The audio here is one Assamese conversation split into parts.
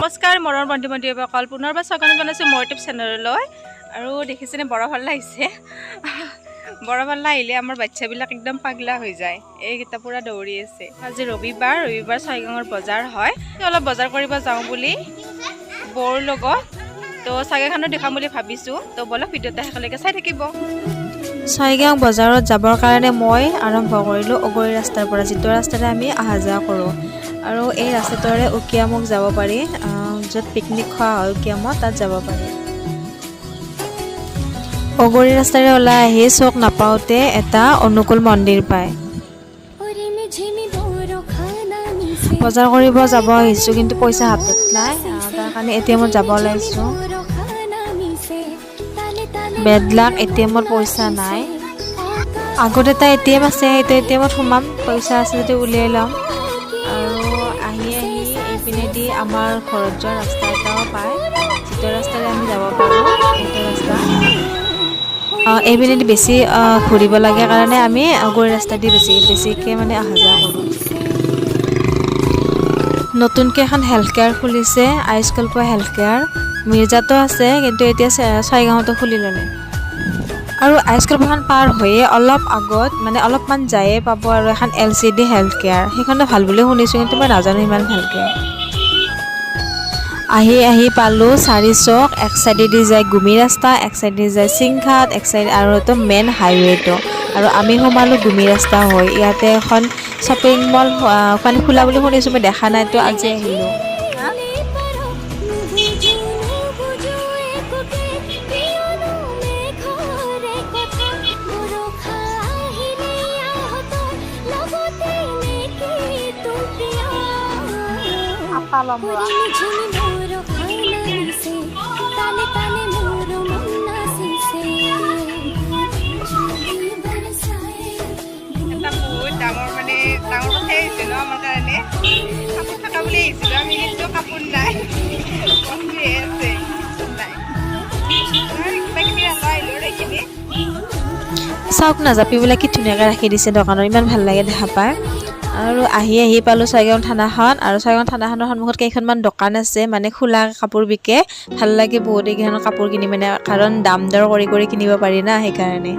নমস্কাৰ মৰমৰ বন্ধু বান্ধৱীসকল, পুনৰবাৰ স্বাগতম জনাইছোঁ মোৰ ইউটিউব চেনেললৈ। আৰু দেখিছেনে, বৰফাল্লা আহিছে। বৰফাল্লা আহিলে আমাৰ বাচ্ছাবিলাক একদম পাগলা হৈ যায়। এইকেইটা পূৰা দৌৰি আছে। আজি ৰবিবাৰ, ৰবিবাৰ ছয়গাঁৱৰ বজাৰ হয়। অলপ বজাৰ কৰিব যাওঁ বুলি বৌৰ লগত, তো চাগেখনো দেখাম বুলি ভাবিছোঁ। তো ব'লক, ভিডিঅ'টো শেষলৈকে চাই থাকিব। ছয়গাঁও বজাৰত যাবৰ কাৰণে মই আৰম্ভ কৰিলোঁ অগৰি ৰাস্তাৰ পৰা, যিটো ৰাস্তাৰে আমি অহা যোৱা কৰোঁ। আৰু এই ৰাস্তাটোৰে উকিয়ামুখ যাব পাৰি, য'ত পিকনিক খোৱা হয় উকিয়ামত, তাত যাব পাৰি। অগৰি ৰাস্তাৰে ওলাই আহি চক নাপাওঁতে এটা অনুকূল মন্দিৰ পায়। বজাৰ কৰিব যাব আহিছোঁ, কিন্তু পইচা হাতত নাই, তাৰ কাৰণে এ টি এমত যাব ওলাইছোঁ। বেড লাক, এ টি এমত পইচা নাই। আগত এটা এ টি এম আছে, সেইটো এ টি এমত সোমাম, পইচা আছে যদি উলিয়াই ল'ম। আৰু আহি আহি এইপিনেদি আমাৰ ঘৰত যোৱা ৰাস্তা এটাও পায়, যিটো ৰাস্তাৰে আমি যাব পাৰোঁ। সেইটো ৰাস্তা এইপিনেদি বেছি ঘূৰিব লাগে কাৰণে আমি অগৰি ৰাস্তা দি বেছিকৈ মানে অহা যোৱা কৰোঁ। নতুনকৈ এখন হেল্থ কেয়াৰ খুলিছে, আয়ুষ্কল্প হেল্থ কেয়াৰ। মিৰ্জাতো আছে, কিন্তু এতিয়া ছয়গাঁৱতো খুলি ল'লে। আৰু আয়ুষ্কল্পখন পাৰ হৈয়ে অলপ আগত, মানে অলপমান যায়ে পাব আৰু এখন এলচিডি হেল্থ কেয়াৰ। সেইখনো ভাল বুলি শুনিছোঁ, কিন্তু মই নাজানো ইমান ভালকৈ। আহি আহি পালোঁ চাৰিচক। এক চাইডেদি যায় গুমি ৰাস্তা, এক চাইডেদি যায় চিংঘাট, এক চাইড আৰু এইটো মেইন হাইৱেটো। আৰু আমি সোমালোঁ গুমি ৰাস্তা হৈ। ইয়াতে এখন শ্বপিং মল মানে খোলা বুলি শুনিছোঁ, মই দেখা নাই, তো আজি আহিলোঁ। আটা ল'ম। এটা বহুত ডাঙৰ, মানে ডাঙৰ কথাই আহিছে ন আমাৰ কাৰণে। কাপোৰ থকা বুলি আহিছিলোঁ আমি, কিন্তু কাপোৰ নাই, বস্তুহে আছে, নাই। কিবা কিবি আকৌ আহিলোঁ আৰু এইখিনি। চাওক না, জাপিবিলাক কি ধুনীয়াকৈ ৰাখি দিছে দোকানত, ইমান ভাল লাগে দেখা পায়। আৰু আহি আহি পালোঁ ছয়গাঁও থানাখন। আৰু ছয়গাঁও থানাখনৰ সন্মুখত কেইখনমান দোকান আছে, মানে খোলা কাপোৰ বিকে। ভাল লাগে বহুত এইকেইখন কাপোৰ কিনি, মানে কাৰণ দাম দৰ কৰি কৰি কিনিব পাৰি না, সেইকাৰণে।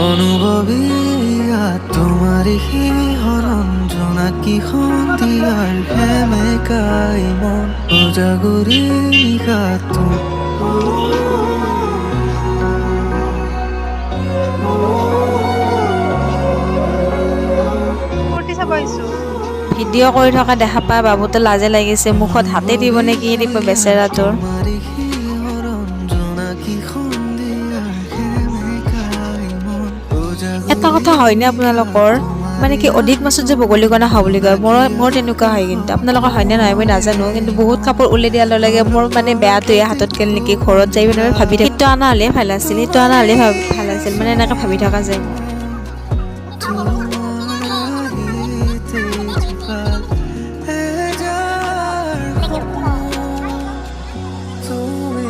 অনুভৱীয়া তোমাৰি শিহৰণ, জোনাকী সন্ধিয়াৰ সেমেকাই মন, উজাগৰী নিশাটো। কুৰ্তি চাব আহিছোঁ। ভিডিঅ' কৰি থকা দেখা পাই বাবুটো লাজে লাগিছে, মুখত হাতে দিব নে কি দিব বেচেৰাটোৰ। তোমাৰি শিহৰণ, জোনাকী সন্ধিয়াৰ সেমেকাই মন, উজাগৰী এটা কথা হয়নে আপোনালোকৰ, মানে কি অধিক মাছত যে বগলী কণা খাওঁ বুলি কয়, মোৰ তেনেকুৱা হয়, কিন্তু আপোনালোকৰ হয়নে নহয় মই নাজানো। কিন্তু বহুত কাপোৰ উলিয়াই দিয়াৰ লগে লগে মোৰ মানে বেয়াটোৱে হাতত গ'ল নেকি, ঘৰত যাই পিনে মই ভাবি থাকোঁ, সেইটো অনা হ'লে ভাল আছিল, সেইটো অনা হ'লে ভাল আছিল, মানে এনেকৈ ভাবি থকা যায় মোৰ। তোমাৰিতে জীপাল হেজাৰ তুমি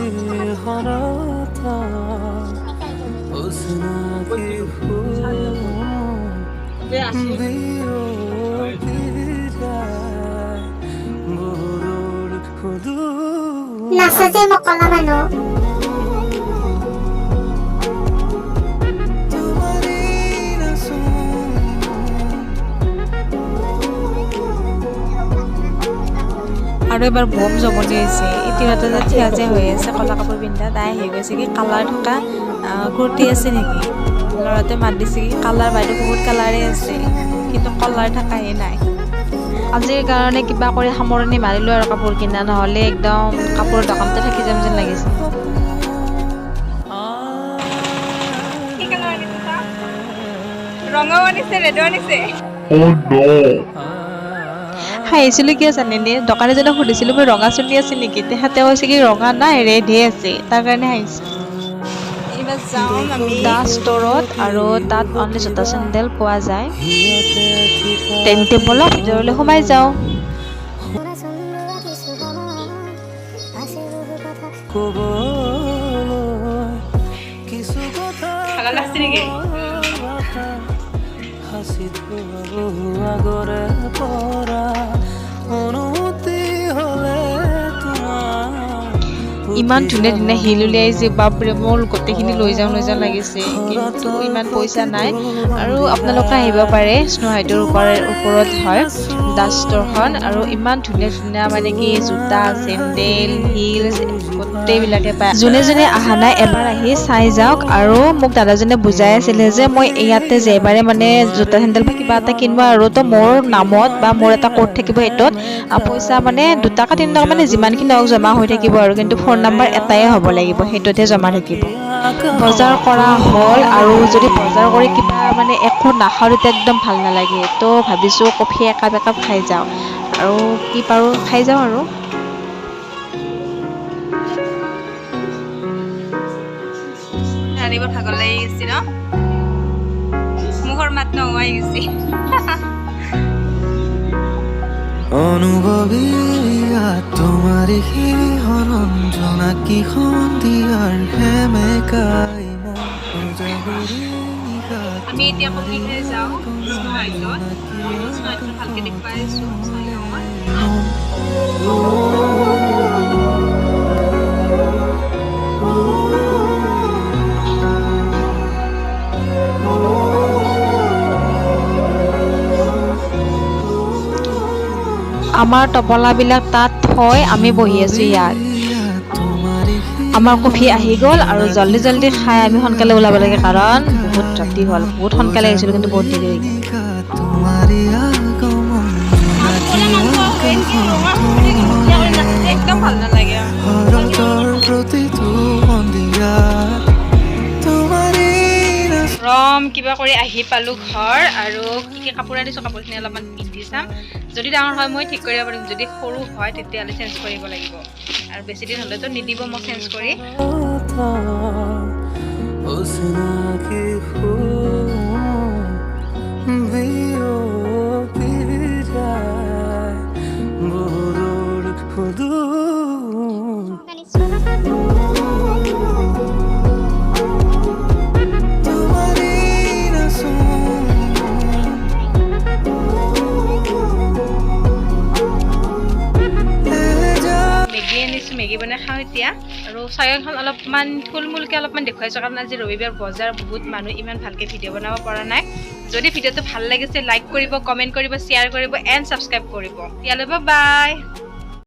হৰতা অচিনাকি ফুল বিয়পি যায় বহুদূৰ সুদূৰ। নাচা যে মকলা মানুহ। তোমাৰি নাচোন। আৰু এবাৰ বম জমনি হৈছে। এই তিৰোতা যে থিয় যে হৈ আছে ক'লা কাপোৰ পিন্ধা, তাই আহি কৈছে কি কালাৰ থকা কুৰ্তি আছে নেকি? ল'ৰাটোৱে মাত দিছে কি কালাৰ বাইদেউ বহুত কালাৰে আছে, কিন্তু কলাৰ থকাহে নাই। আজিৰ কাৰণে কিবা কৰি সামৰণি মাৰিলোঁ আৰু কাপোৰ কিনা, নহ'লে একদম কাপোৰৰ দোকানতে থাকি যাম যেন লাগিছে। কি কালাৰ আনিছে চা? ৰঙাও আনিছে, ৰেডো আনিছে। হাঁহিছিলোঁ কিয় জানেনে? দোকানীজনক সুধিছিলোঁ মই, ৰঙা চুৰ্ণি আছে নেকি? তেখেতে কৈছে কি ৰঙা নাই, ৰেডহে আছে, তাৰ কাৰণে হাঁহিছোঁ। এইবাৰ যাওঁ আমি দা ষ্ট'ৰত, আৰু তাত অনলি জোতা চেণ্ডেল পোৱা যায়। তেন্তে ব'লক, ভিতৰলৈ সোমাই যাওঁ। ক'বলৈ ভাগৰ লাগছে নেকি? হাসি আগৰে পৰা অনুমতি হলে তোমাৰ। ইমান ধুনীয়া ধুনীয়া হিল উলিয়াইছে, বাপৰে, মোৰ গোটেইখিনি লৈ যাওঁ লৈ যাওঁ লাগিছে, কিন্তু ইমান পইচা নাই। আৰু আপোনালোকে আহিব পাৰে, স্ন' হাইটৰ ওপৰত হয় দাস ষ্ট'ৰখন। আৰু ইমান ধুনীয়া ধুনীয়া মানে কি জোতা, চেণ্ডেল, হিলছ গোটেইবিলাকে পায়। যোনে যোনে অহা নাই, এবাৰ আহি চাই যাওক। আৰু মোক দাদাজনে বুজাই আছিলে যে মই ইয়াতে যে এবাৰে মানে জোতা, চেণ্ডেল বা কিবা এটা কিনিব আৰু তো মোৰ নামত বা মোৰ এটা কোড থাকিব, সেইটোত পইচা মানে 2 টকা 3 টকা মানে যিমানখিনি হওক জমা হৈ থাকিব আৰু কিন্তু ফোন নাম্বাৰ এটাই হ'ব লাগিব, সেইটোতহে জমা থাকিব। বজাৰ কৰা হ'ল আৰু যদি বজাৰ কৰি কিবা মানে একো নাখাওঁ, তেতিয়া একদম ভাল নালাগে। তো ভাবিছোঁ কফি একাপ একাপ খাই যাওঁ আৰু কি পাৰোঁ খাই যাওঁ আৰু। ৰান্ধিব ভাগৰ লাগি গৈছে ন? মুখৰ মাত নোহোৱা হৈ গৈছে। অনুভৱীয়া তোমাৰ সেই হৰণ জোনাকী সন্ধিয়াৰ সেমেকাই মন উজাগৰী নিশা। আমি এতিয়া কফি খাই যাওঁ স্ন' হাইটত। স্ন' হাইটটো ভালকৈ দেখুৱাই আছোঁ, চাই লওঁ। আমাৰ টোপোলাবিলাক তাত থৈ আমি বহি আছোঁ ইয়াত। আমাৰ কফি আহি গ'ল আৰু জল্দি জল্দি খাই আমি সোনকালে ওলাব লাগে, কাৰণ বহুত ৰাতি হ'ল। বহুত সোনকালে আহিছিলোঁ, কিন্তু বহুত দেৰি হৈ গ'ল। তোমাৰি আগমন একদম ভাল নালাগে। শৰতৰ প্ৰতিটো সন্ধিয়াত তোমাৰি ৰম কিবা কৰি আহি পালোঁ ঘৰ। আৰু কি কি কাপোৰ আনিছোঁ, কাপোৰখিনি অলপমান পিন্ধি চাম। যদি ডাঙৰ হয় মই ঠিক কৰিব পাৰিম, যদি সৰু হয় তেতিয়াহ'লে চেঞ্জ কৰিব লাগিব। আৰু বেছি দিন হ'লেতো নিদিব মোক চেঞ্জ কৰি। অচিনাকি সুৰ বিয়পি যায় বহুদূৰ সুদূৰ তোমাৰি নাচোন। মেগী আনিছোঁ, মেগী বনাই খাওঁ এতিয়া। আৰু চায়নখন অলপমান থুলমূলকৈ অলপমান দেখুৱাইছোঁ, কাৰণ আজি ৰবিবাৰ, বজাৰ, বহুত মানুহ, ইমান ভালকৈ ভিডিঅ' বনাব পৰা নাই। যদি ভিডিঅ'টো ভাল লাগিছে, লাইক কৰিব, কমেণ্ট কৰিব, শ্বেয়াৰ কৰিব এণ্ড ছাবস্ক্ৰাইব কৰিব। তেতিয়াহ'লে বাই।